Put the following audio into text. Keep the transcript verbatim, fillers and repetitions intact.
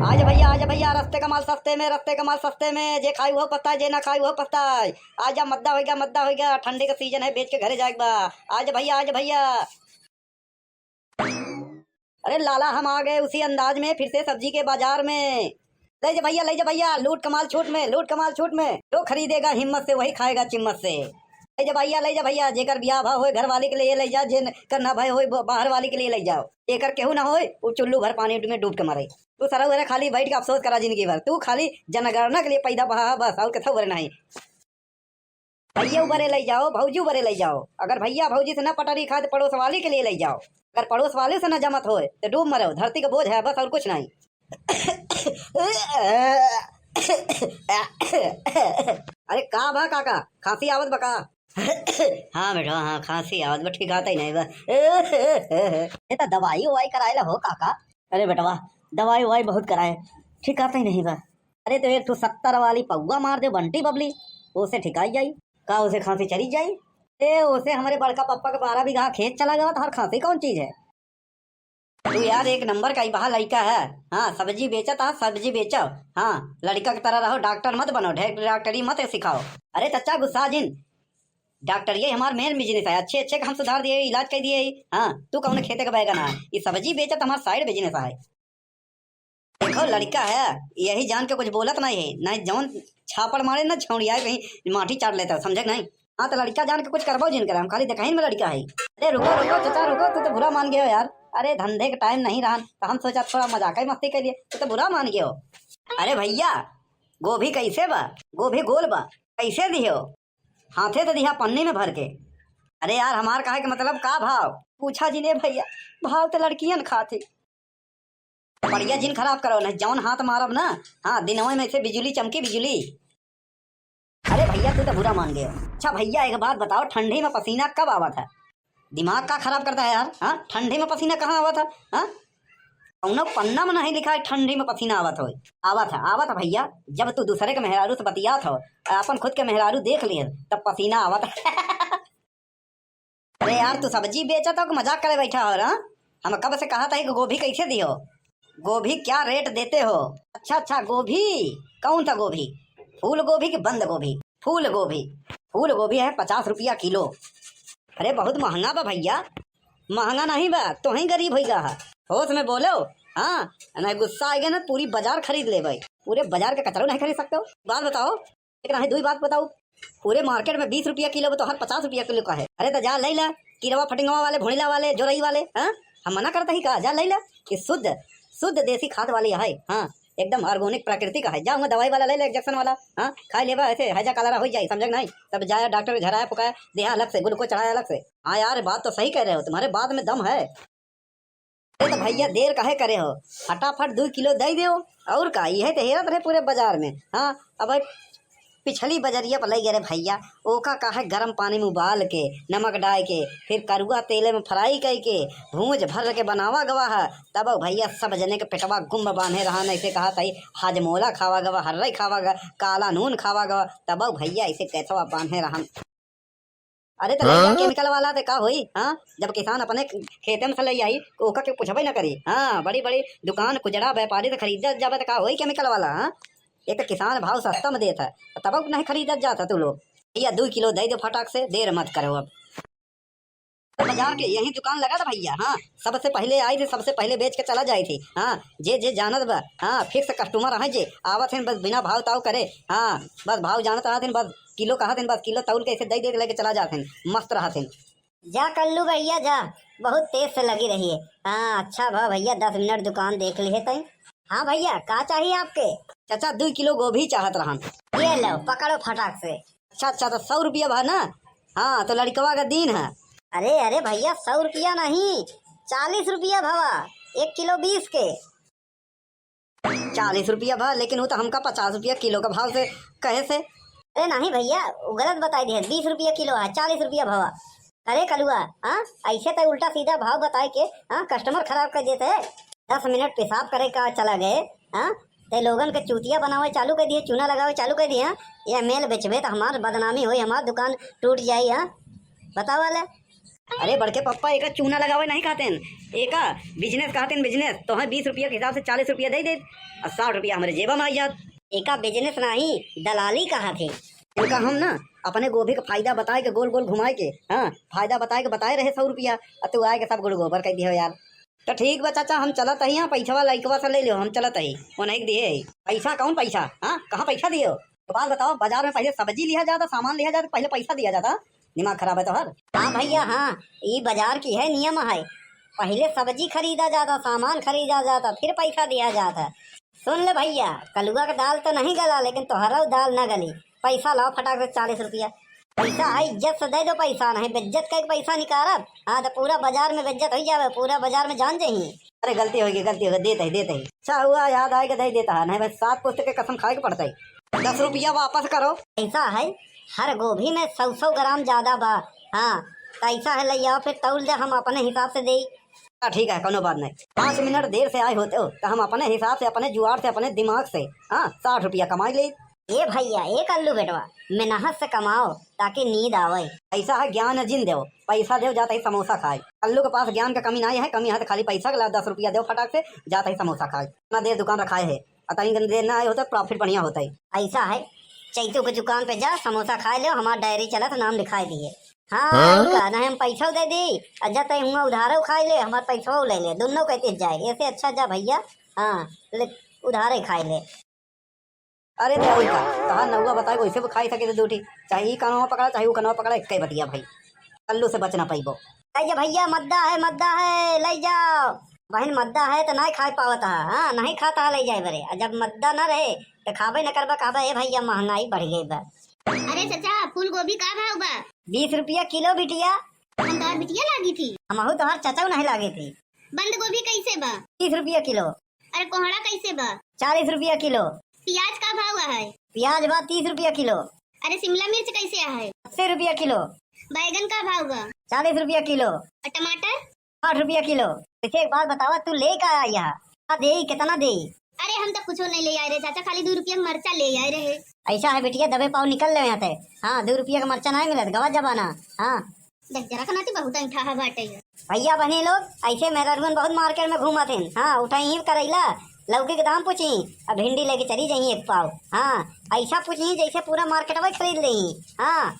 आजा भइया, आजा भइया, रस्ते क माल सस्ते में, रस्ते क माल सस्ते में, जे खाई उहउ पछताए, जे ना खाई उहउ पछताए। आजा, मद्दा होइगा, मद्दा होइगा, ठंडी क सीजन है, बेच के घरे जाएक बा। आजा भइया, आजा भइया। अरे लाला, हम आ गए उसी अंदाज में फिर से सब्जी के बाजार में। ले जा भइया, ले जा भइया, लूट क माल छूट में, लूट क माल छूट में। जो खरीदेगा हिम्मत से, वही खाएगा चिम्मत से। ले जा भइया, ले जा भइया, जेकर बियाह भा होए घर वाली के लिए ले जा, जेकर ना भय होए ब-, बाहर वाली के लिए ले जाओ। जेकर केहू ना होए, उ चुल्लू भर पानी में डूब के मरे। तू सरऊ हरे खाली बैठ के अफसोस करा जिंदगी भर। तू खाली जनगणना के लिए पैदा भा ह बस, और कथऊ भरे नहीं। भइया बरे ले जाओ, भौजी बरे ले जाओ। अगर भइया भौजी से ना पटरी खाए तो पड़ोस वाली के लिए ले जाओ। अगर पड़ोस वाले से ना जमत होए तो डूब मरो, धरती का बोझ है बस, और कुछ नहीं। अरे का भा काका, खांसी आवत बा का? हाँ बेटवा, हाँ, खांसी आवत बा, ठीक आता ही नहीं बा। ये तो दवाई उवाई कराए ला हो काका। अरे बेटवा, दवाई उवाई बहुत कराए, ठीक आता ही नहीं बा। अरे तो एक ठो सत्तर वाली पौआ मार दे बंटी बबली, ओसे ठिकाई जाई। का ओसे खांसी चली जाई? ए, ओसे हमरे बड़का पप्पा के बारह बीघा खेत चला गवा, तो हर खांसी कौन चीज है? तू यार एक नंबर का इबहा लड़का है। हाँ, सब्जी बेचत आ, सब्जी बेचो। हाँ, लड़का की तरह रहो, डॉक्टर मत बनो, ढे-, डॉक्टरी मत सिखाओ। अरे चचा गुस्सा जिन, डॉक्टर ये हमार मेन बिजनेस है, अच्छे अच्छे का हम सुधार दिए, इलाज कर दिए। हाँ, तू कौन खेते का बैगन है, ये सब्जी बेचत हमार साइड बिजनेस है। देखो लड़का है, यही जान के कुछ बोलत नहीं है, नहीं जौन छापड़ मारे ना छौड़िया कहीं माटी चाट लेता, समझे कि नहीं? हाँ तो लड़का जान के कुछ करबो जिन करे, हम खाली देखाइन में लड़का है। अरे रुको रुको चचा रुको, तू तो बुरा मान गयो यार। अरे धंधे के टाइम नहीं रहन तो हम सोचा थोड़ा मजाक ही मस्ती कर लिए, तू तो बुरा मान गयो। अरे भइया, गोभी कैसे बा? गोभी गोल बा, कैसे दिहो? हाथे से दिहा पन्नी में भर के। अरे यार, हमार कहे के मतलब का भाव? पूछा जिन ए भइया, भाव तो लड़कियन खात ही। बढ़िया जिन खराब करो, नहीं जौन हाथ मारब ना, हाँ, दिनवे में से बिजुली चमकी बिजुली। अरे भइया, तू तो बुरा मान गयो। अच्छा भइया, एक बात बताओ, ठंडी में पसीना कब आवत है? दिमाग का खराब करता है यार, हाँ? ठंडी में पसीना कहाँ आवत है, हाँ? कौनो पन्ना में नहीं लिखा है ठंडी में पसीना आवत होय। आवत है, आवत है भइया, जब तू दूसरे के मेहरारू से बतियात हो, अपन खुद के मेहरारू देख लिए, तब पसीना आवत है। अरे यार, तू सब्जी बेचत हो कि मजाक करे बैठा हो रा? हम कब से कहत ही कि गोभी कैसे दिहो, गोभी क्या रेट देते हो? अच्छा अच्छा, गोभी कौन सा गोभी, फूल गोभी कि बंद गोभी? फूल गोभी, फूल गोभी है पचास रुपया किलो। अरे बहुत महंगा बा भइया। महंगा नहीं बा, तोहई गरीब होई गा हा। होश में बोलो, हाँ, नहीं गुस्सा आएगा ना, पूरी बाजार खरीद लेबे, पूरे बाजार के कचरो नहीं खरीद सकते हो। बात बताओ, एक नहीं दुई बात बताओ, पूरे मार्केट में बीस रुपया किलो बा, तोहर पचास रुपया किलो का है। अरे तो जा ले ला, कीड़वा फटिंगवा वाले, भुड़िला वाले, जोरई वाले, हाँ? हम मना करता ही का, जा ले ला। ये शुद्ध, शुद्ध देसी खाद वाली है, हाँ, एकदम ऑर्गेनिक प्राकृतिक है। जा वहाँ दवाई वाला ले ले, इंजेक्शन वाला, हाँ, खाई लेबा, ऐसे हैजा कलरा हो जाए, समझे कि नहीं? तब जाया डॉक्टर के घर आया, पुकाया, देहा अलग से, ग्लूकोज चढ़ाया अलग से। हाँ यार, बात तो सही कह रहे हो, तुम्हारे बात में दम है। अरे तो भइया, देर काहे करे हो, फटाफट दुई किलो दे दो। और का, यह तो हेरत रहे पूरे बाजार में। हाँ, अब भाई, पिछली बजरिया पर ले गए रे भइया, ओका का है गरम पानी में उबाल के, नमक डाल के, फिर करुआ तेले में फ्राई करके, भूंज भर के बनावा गवा है। तब भइया, सब जने के पेटवा गुम बांधे रहन, ऐसे कहा तई, हाजमोला खावा गवा, हर्रई खावा गवा, काला नून खावा गवा। तब भइया, ऐसे कैसवा बांधे रहन। अरे तो ले जा, हाँ? केमिकल वाला ते का होई, हाँ? जब किसान अपने खेते में से ले आई, ओका के पूछबे ना करी। हाँ, बड़ी बड़ी दुकान, कुजड़ा, व्यापारी से खरीदत जाबे तो का होई केमिकल वाला, हाँ? एक तो किसान भाव सस्ता में देत है, तब नहीं खरीदत जात है तू लोग। भइया, दुई किलो दे दो फटाक से, देर मत करो अब। तो बाजार के यही दुकान लगा था भइया, हाँ, सबसे पहले आई थी, सबसे पहले बेच के चला जाई थी, हाँ, जे जे जानत बा, हाँ, फिक्स कस्टमर है जे, आवत हैं बस बिना भाव ताव करे, हाँ, बस भाव जानत रहत हैं, बस किलो कहत हैं, बस किलो तौल के ऐसे दे दे के लेके चला जात हैं, मस्त रहत हैं। जा कल्लू भइया जा, बहुत तेज से लगी रही है। हाँ, अच्छा भा भइया, दस मिनट दुकान देख लिए तई। हाँ भइया, का चाहिए आपके? चाचा, दुई किलो गोभी चाहत रहन। ये लो, पकड़ो फटाक से। अच्छा, अच्छा, तो सौ रुपया भा ना? हाँ, तो लड़कवा का दीन है। अरे, अरे भइया, सौ रुपया नहीं, चालीस रुपया भवा, एक किलो बीस के। चालीस रुपया भा, लेकिन वो तो हमका पचास रुपया किलो का भाव से कहे से। अरे नहीं भइया, वो गलत बताई दिहे, बीस रुपया किलो है, चालीस रुपया भवा। अरे कलुआ, हाँ, ऐसे तो उल्टा सीधा भाव बताए के, हाँ, कस्टमर खराब कर देते हैं। दस मिनट पेशाब करे का चला गए, हाँ, ते लोगन के चूतिया बनावे चालू कर दिए, चूना लगावे चालू कर दिए, हाँ? ये मेल बेचबे तो हमार बदनामी होई, हमार दुकान टूट जाई, हाँ? बताओ वाले। अरे बड़के पप्पा, एका चूना लगावे नहीं कहतेन, एका बिजनेस कहतेन, बिजनेस। तोहे बीस रुपया के हिसाब से चालीस रुपया दे दे, और साठ रुपया हमरे जेबा में आई जात। एका बिजनेस नहीं, दलाली कहा थे। इनका हम ना अपने गोभी का फायदा बताए के, गोल गोल घुमाए के, हाँ, फायदा बताए के बताए रहे सौ रुपया, और तू आए के सब गुड़ गोबर कर दियो यार। तो ठीक बा चाचा, हम चलत ही, हाँ, पैसवा लइकवा से ले लियो, हम चलत ही, वो नहीं दिए है। पैसा? कौन पैसा? हाँ, कहाँ पैसा दियो? तो बात बताओ, बाजार में पहले सब्जी लिया जाता, सामान लिया जाता, पहले पैसा दिया जाता। दिमाग खराब है तोहर? हाँ भैया, हाँ, ई बाजार की है नियम है, पहले सब्जी खरीदा जाता, सामान खरीदा जाता, फिर पैसा दिया जाता। सुन ले भैया, कलुआ का दाल तो नहीं गला, लेकिन तोहरा दाल न गली। पैसा लाओ फटाक से चालीस रुपया। पैसा है, इज्जत से दे दो पैसा, नहीं बेइज्जत करके पैसा निकारब, हाँ, तो पूरा बाजार में बेइज्जत हो जावे, पूरा बाजार में जान जही। अरे गलती हो गई, गलती हो गई, देत ही, देत ही। अच्छा हुआ याद आए के दे देता है, नहीं भाई सात पुस्त के कसम खाए के पड़ता है। दस रुपया वापस करो। ऐसा है, हर गोभी में सौ सौ ग्राम ज्यादा बा। हाँ, तो ऐसा है, ले आओ फिर तौल दे, हम अपने हिसाब से दे। हाँ, ठीक है, कोनो बात नहीं। पाँच मिनट देर से आए होते हो, तो हम अपने हिसाब से, अपने जुआड़ से, अपने दिमाग से, हाँ, साठ रुपया कमाई ले। ए भैया, ए कल्लू बेटवा, मेहनत से कमाओ, ताकि नींद आवे। पैसा है, ज्ञान जिन देव, पैसा देव, जात ही समोसा खाए। कल्लू के पास ज्ञान का कमी नहीं है, कमी है तो खाली पैसा के ला, दस रुपया देव फटाक से, जात ही समोसा खाए। इतना देर दुकान रखाए है, अतई देर ना आए होते, profit बढ़िया होता है। ऐसा है, चैतू के दुकान पे जा, समोसा खाए लो, हमार डायरी चलत, नाम लिखाए दिए। हाँ, हाँ? और का, नहीं हम पैसा दे दी, और जात ही हुआ उधारो खाए ले, हमार पैसा ले ले, दोनों कहते जाए, ऐसे अच्छा जा भैया, हाँ, ले, उधारे खाए ले। अरे देवई का, तहार नौआ बताए वैसे वो खाई सके तो दूठी, चाहे ई कनवा पकड़ा, चाहे ऊ कनवा पकड़ा, एक ही बतिया भाई, कल्लू से बच ना पाइबो। ले जा भैया, मद्दा है, मद्दा है, ले जाओ। बहन मद्दा है तो नहीं खाए पावत है, हाँ, नहीं खाता है ले जाए बरे। आ जब मद्दा न रहे तो खाबे न करबा, कहबा, "ए भैया, महंगाई बढ़ गई बा।" अरे चाचा, फूल गोभी का भाव बा? बीस रुपया किलो बिटिया। हम तोहर बिटिया लागी थी। हमहू तोहर चाचा नहीं लागे थी। बंद गोभी कैसे बा? तीस रुपया किलो। अरे कोहड़ा कैसे बा? चालीस रुपया किलो। प्याज का भाव है? प्याज बा तीस रुपया किलो। अरे शिमला मिर्च कैसे है? अस्सी रुपया किलो। बैगन का भाव बा? चालीस रुपया किलो। और टमाटर? साठ रुपया किलो। वैसे एक बात बतावा, तू ले का आया? का देई, कितना देई? अरे हम तो कुछो नहीं ले आए रहे चाचा, खाली दो रुपया के मरचा ले आए रहे। ऐसा है बिटिया, दबे पाव निकल ले यहाँ से। हाँ, दो रुपया का मरचा नहीं मिलत, गवा जमाना। हाँ। देख जरा कनाती बहुत अंगठा है बाटे। भैया बहनी लोग, ऐसे मेहरारुअन बहुत मार्केट में घूमत हैं। हाँ, उठाई ही करैला, लौकी के दाम पूछी, अब भिंडी लेके चली जाई एक पाव। हाँ, ऐसा पूछी जैसे पूरा मार्केट में खरीद लेई। हाँ,